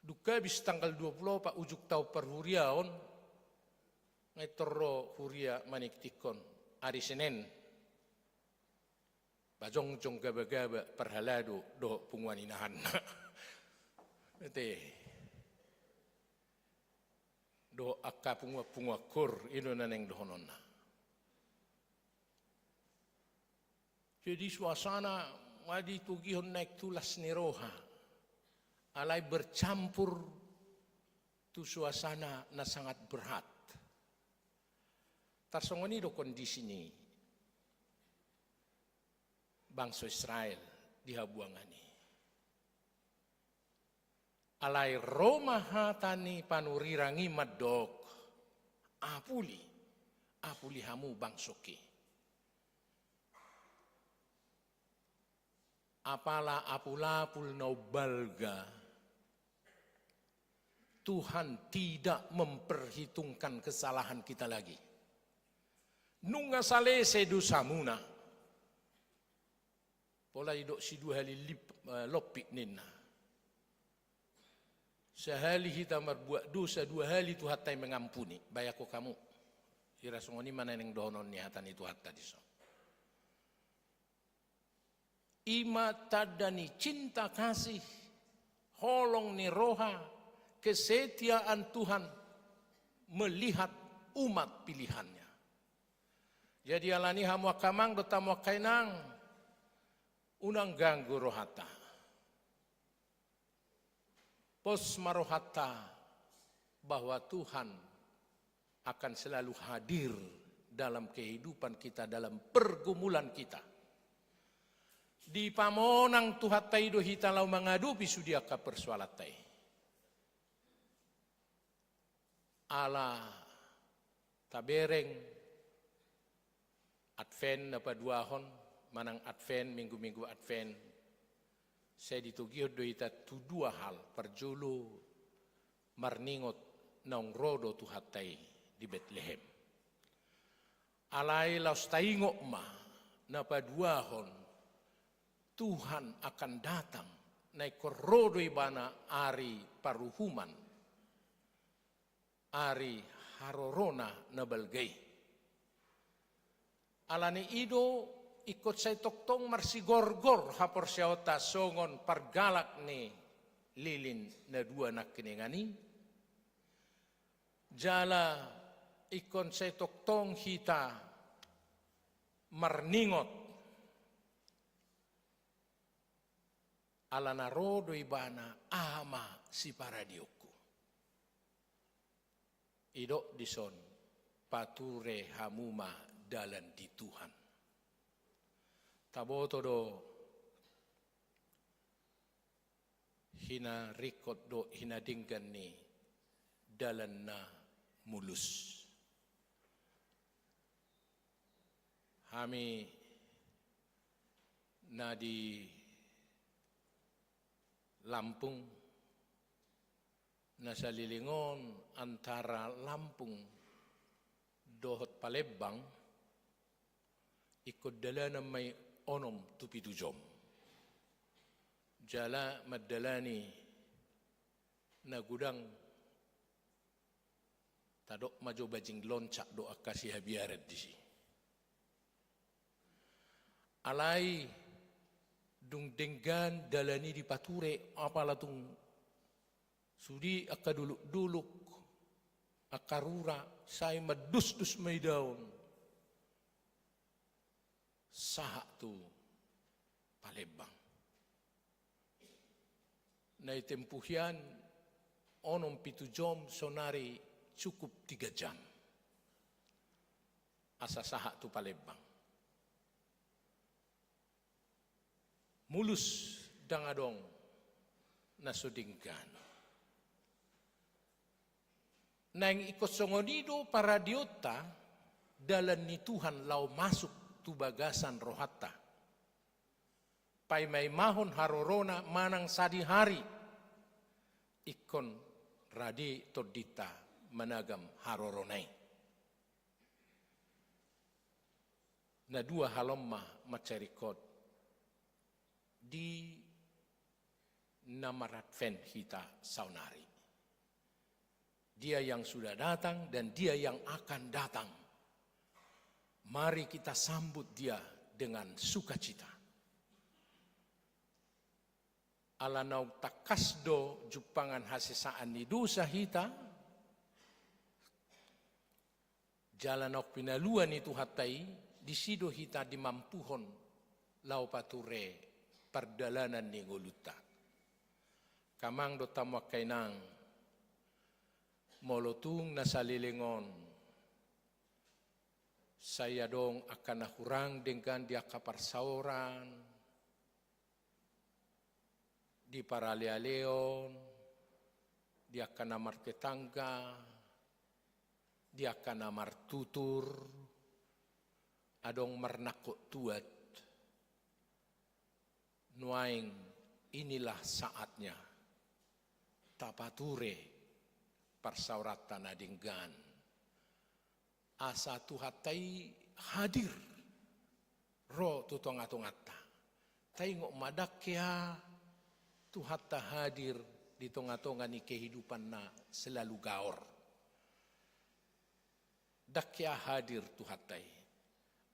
dung habis tanggal dua puluh opat ujung taon parhuriaon, nga intor ro huria maningtinghon ari Senen. Pajongjong gaba-gaba parhalado dohot punguan inahanna. Ate. Dohot angka punguan-punguan koor, i do na naeng dohononna. Jadi suasana ma ditogihon naeng tu las ni roha. Alai bercampur tu suasana na sangat berat. Tarsongon i do kondisi ni bangso Israel di habuangan i. Alai ro ma hata ni panurirang i mandok, "Apuli, apuli hamu bangsongki. Apala apul-apul na umbalga, Tuhan tidak memperhitungkan kesalahan kita lagi. Nunga salese dosamuna." Pola didok sidua hali lip-, eh, lompit ninna. Sahali hita marbuat dosa, dua hali Tuhanta i mengampuni. Bayangkon hamu. Hira songon i ma na naeng dohonon ni hata ni Tuhanta dison. I ma tanda ni cinta kasih, holong ni roha, kesetiaan Tuhan melihat umat pilihan-Nya. Jadi alani i hamu angka amang dohot hamu angka inang, unang ganggu rohanta. Pos ma rohanta bahwa Tuhan akan selalu hadir dalam kehidupan kita, dalam pergumulan kita. Dipamonang Tuhanta i do hita laho mangadopi sude angka persoalanta i. Ala tabereng Advent na paduahon, manang Advent, minggu-minggu Advent, sai ditogihon do hita tu dua hal. Parjolo, marningot naung ro do Tuhanta i di Betlehem. Alai laos taingot ma, na paduahon, Tuhan akan datang, na ingkon ro do Ibana ari paruhuman, ari harorona na balga i. Alani i do ingkon sai tongtong marsigorgor haporseaonta songon pargalak ni lilin na dua nangkiningan i. Jala ingkon sai tongtong hita marningot, ala na ro do Ibana, aha ma siparadeonku. Didok dison, pature hamu ma dalan di Tuhan. Taboto do hinaringkot dohot hinadenggan ni dalan na mulus. Hami na di Lampung, na saleleng on antara Lampung dohot Palembang, ingkon dalanan ma i onom tu pitu jom. Jala mandalani na godang Tadok ma jo bajing loncak do angka sihabiaran disi. Alai dung denggan dalan i dipature, apala tung sude angka dolok-dolok, angka rura, sai mandusdus ma idaon. Sahat tu Palembang. Na itempuh hian onom pitu jom, sonari cukup tiga jam. Asa sahat tu Palembang. Mulus ndang adong na so denggan. Naeng ingkon songon i do paradeonta, dalan ni Tuhan laho masuk tu bagasan rohanta. Paimaimahon harorona manang sadihari, ingkon rade tondinta managam harorona i. Na dua halom ma mansai ringkot di na mar-Advent hita saonari. Dia yang sudah datang dan Dia yang akan datang. Mari kita sambut Dia dengan sukacita. Ala naung tangkas do jumpangan hasesaan ni dosa hita, jala naung pinalua ni Tuhanta i, disi do hita dimampuhon laho pature pardalanan ni ngolunta. Angka amang dohot hamu angka inang, molo tung na saleleng on sai adong angka na hurang denggan di angka parsaoran, di paralealeon, di angka na martetangga, di angka na martutur, adong marnangkok tuat. Nuaeng inilah saatnya tapature parsaoranta na denggan. Asa Tuhanta i hadir ro tu tongatonganta. Taingot ma, ndang hea Tuhanta hadir di tongatonga ni kehidupan na selalu gaor. Ndang hea hadir Tuhanta i.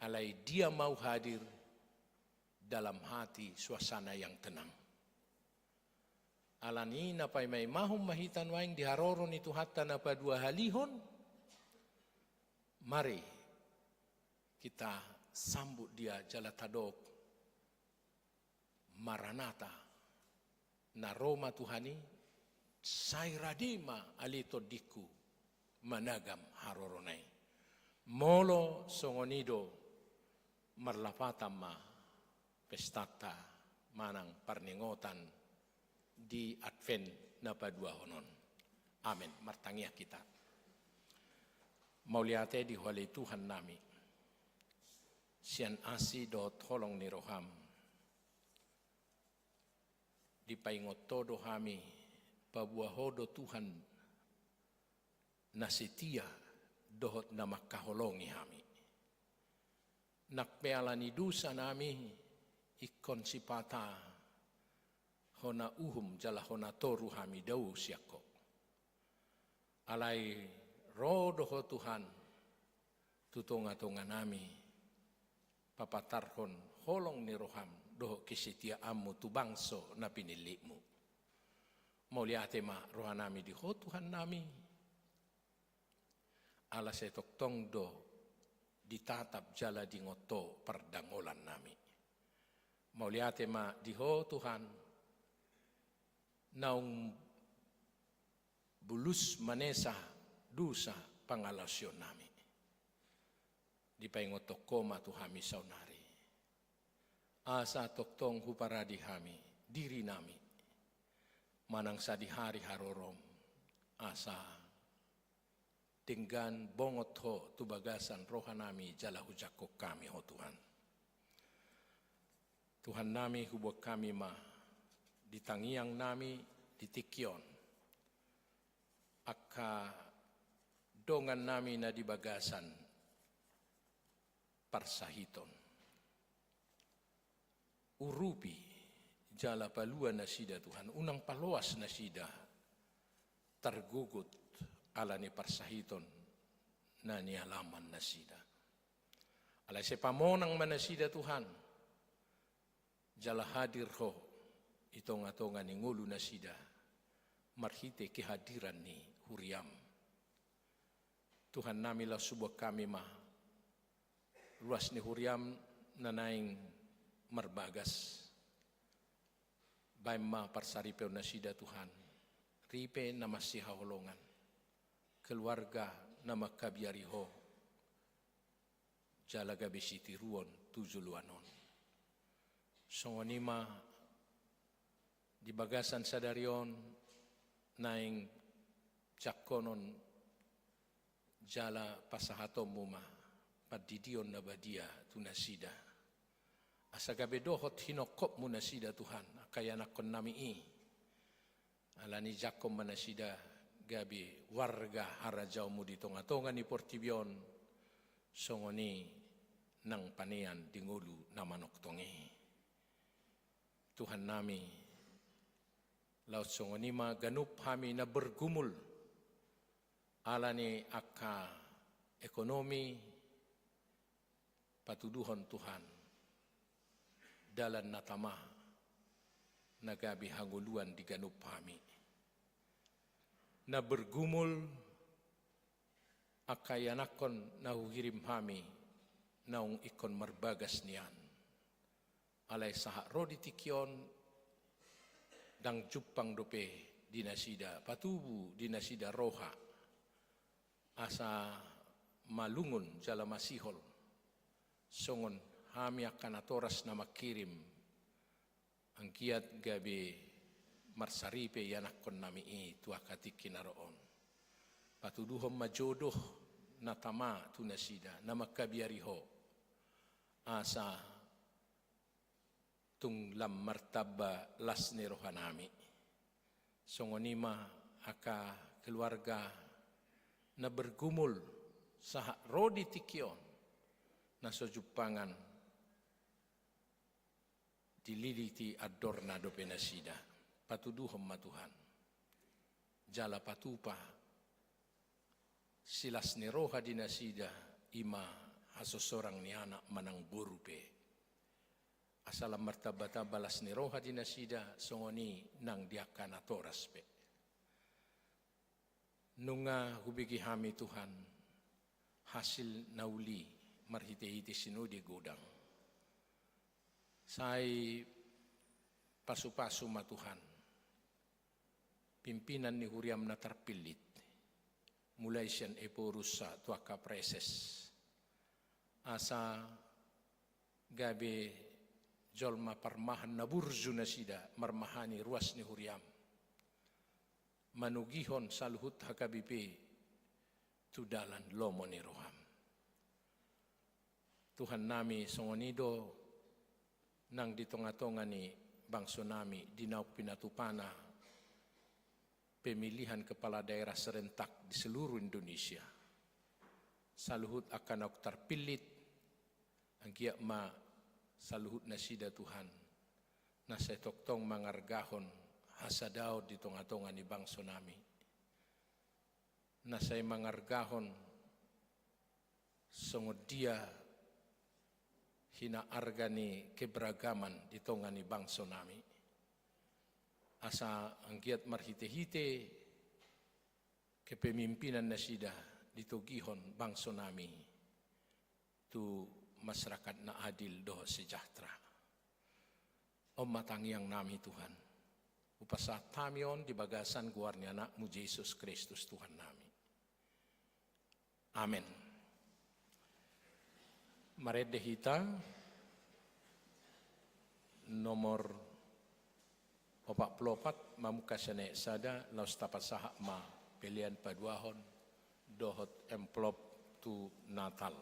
Alai Dia mau hadir dalam hati, suasana yang tenang. Alani i na paimaimahon ma hita nuaeng di haroro ni Tuhanta na paduahalihon. Mari kita sambut Dia jala tadok, Maranata, na ro ma Tuhan i, sai rade ma ale tondingku managam harorona i. Molo songon i do, marlapatan ma pestanta manang parningotan di Advent na paduahon on. Amen. Martangiang hita. Mauliate di Ho ale Tuhan nami, sian asi dohot holong ni roham, dipaingot Ho do hami, paboa Ho do Tuhan na setia dohot na mangkaholongi hami. Nang pe ala ni dosa nami, ingkon sipata hona uhum jala hona toru hami dao sian Ho. Alai ro do Ho Tuhan tu tongatonga nami, papatarhon holong ni roham dohot kesetiaanmu tu bangso na pinillitmu. Mauliate ma roha nami di Ho Tuhan nami, ala sai tongtong do ditatap jala diingot Ho pardangolan nami. Mauliate ma di Ho Tuhan, naung bulus manesa dosa pangalaosion nami. Dipaingot Ho ma tu hami saonari, asa tongtong huparade hami diri nami manang sadihari harorom, asa denggan bongot Ho tu bagasan roha nami jala hujangkon hami Ho Tuhan. Tuhan nami, huboan hami ma di tangiang nami di tingki on angka dongan nami na di bagasan parsahiton. Urupi jala palua nasida Tuhan, unang paloas nasida targogot ala ni parsahiton na nialaman nasida. Alai sai pamonang ma nasida Tuhan, jala hadir Ho i tonga-tonga ni ngolu nasida, marhite kehadiran ni huriaM. Tuhan nami, laos huboan hami ma ruas ni huriaM na naeng marbagas. Baen ma parsaripeon nasida Tuhan, ripe na masihaholongan, keluarga na mangkabiari Ho, jala gabe sitiruon tu joloan on. Songon i ma di bagasan sadari on naeng jangkonon jala pasahatonMu ma pandidion na badia tu nasida, asa gabe dohot hinongkopMu nasida Tuhan, angka ianakkon nami i. Alani jangkon ma nasida gabe warga harajaonMu di tonga-tonga ni portibi on, songon i nang panean di ngolu na manongtong i. Tuhan nami, laos songon i ma ganup hami na bergumul alani angka ekonomi, patuduhon Tuhan dalan na tama na gabe hangoluan di ganup hami. Na bergumul angka ianakkon na huhirim hami naung ingkon marbagas nian. Alai sahat ro di tingki on, ndang jumpang dope di nasida, patubu di nasida roha, asa malungun jala masihol, songon hami angka natoras na mangkirim, anggiat gabe marsaripe ianakkon nami i tu angka tingki na ro on. Patuduhon ma jodoh na tama tu nasida, na mangkabiari Ho, asa tung lam martamba las ni roha nami. Songon i ma angka keluarga na bergumul sahat ro di tingki on, na so jumpangan dililiti andorna dope nasida. Patuduhon ma Tuhan, jala patupa silas ni roha di nasida, i ma hasosorang ni anak manang boru pe. Asa lam martamba-tamba las ni roha di nasida, songon i nang di angka natoras pe. Nunga hubege hami Tuhan hasil na uli marhite-hite sinode godang. Sai pasu-pasu ma Tuhan pimpinan ni huriaM na tarpillit, mulai sian ephorus sahat tu angka praeses, asa gabe jolma parmahan na burju nasida marmahani ruas ni huriaM, manogihon saluhut H K B P tu dalan lomo ni rohaM. Tuhan nami, songon i do nang di tonga-tonga ni bangso nami di naung pinatupana pemilihan kepala daerah serentak di seluruh Indonesia. Saluhut angka naung tarpillit, anggiat ma saluhut nasida Tuhan, na sai tongtong mangargahon hasadaon di tonga-tonga ni bangso nami, na sai mangargahon songon dia hinaarga ni keberagaman di tonga ni bangso nami. Asa anggiat marhite-hite kepemimpinan nasida ditogihon bangso nami tu masyarakat na adil dohot sejahtera. On ma tangiang nami Tuhan. Hupasahat hami on di bagasan goar ni AnakMu Jesus Kristus Tuhan nami. Amen. Marende hita nomor opat pulu opat, mamungka sian ayat sada, laos tapasahat ma pelean paduahon dohot amplop tu Natal.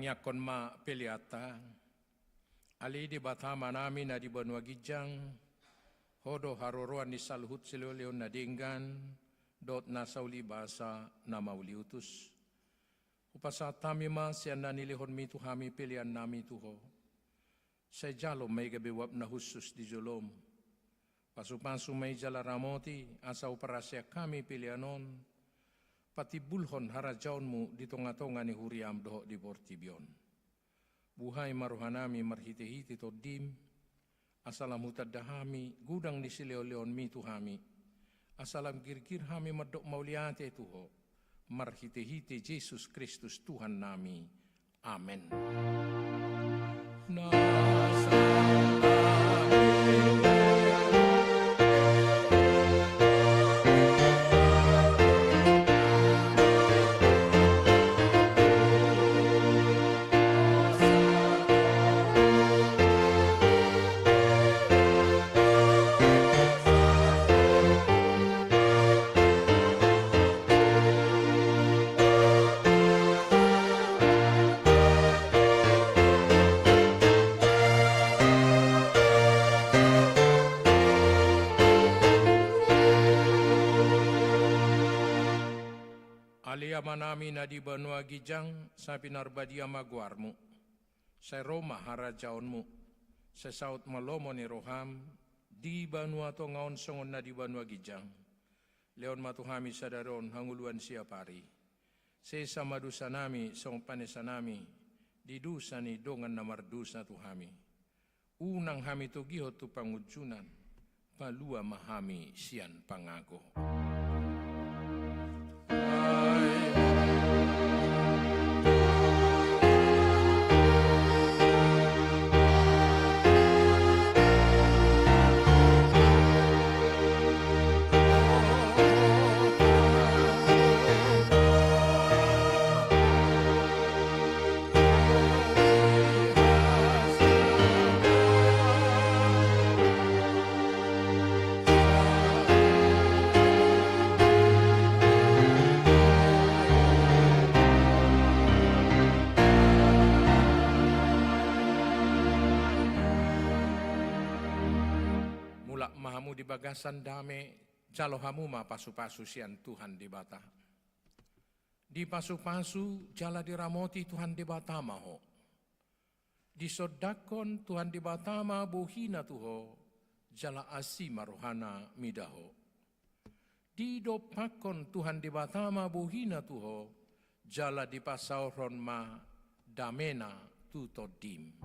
Tangiangkon ma peleanta. Ale Debata Amanami na di banua ginjang, Ho do haroroan ni saluhut silehonlehon na denggan dohot nasa ulibasa na mauliutus. Hupasahat hami ma sian na nilehonmi tu hami peleannami tu Ho. Sai jalo ma i gabe uap na hushus di jolom. Pasupasu ma i jala ramoti asa huparhaseang hami pelean on patimbulhon harajaonmu di tongatonga ni huriam dohot di portibi on. Buhai ma rohanami marhitehite Tondim, asa lam hutanda hami godang ni silehonlehonmi tu hami, asa lam girgir hami mandok mauliate tu Ho, marhitehite Jesus Kristus Tuhannami. Amen. Ale Amanami na di banua ginjang, sai pinarbadia ma goarmu. Sai ro ma harajaonmu. Sai saut ma lomo ni roham di banua tonga on songon na di banua ginjang. Lehon ma tu hami sadari on hangoluan siapari. Sesa ma dosanami songon panesanami di dosa ni dongan na mardosa tu hami. Unang hami togihon tu pangunjunan, palua ma hami sian pangago. Mulak ma hamu di bagasan dame, jalo hamu ma pasupasu sian Tuhan Debata. Dipasupasu jala diramoti Tuhan Debata ma ho. Disondangkon Tuhan Debata ma bohina tu ho, jala asi ma rohana mida ho. Didompakkon Tuhan Debata ma bohina tu ho, jala dipasaorhon ma damena tu tondim.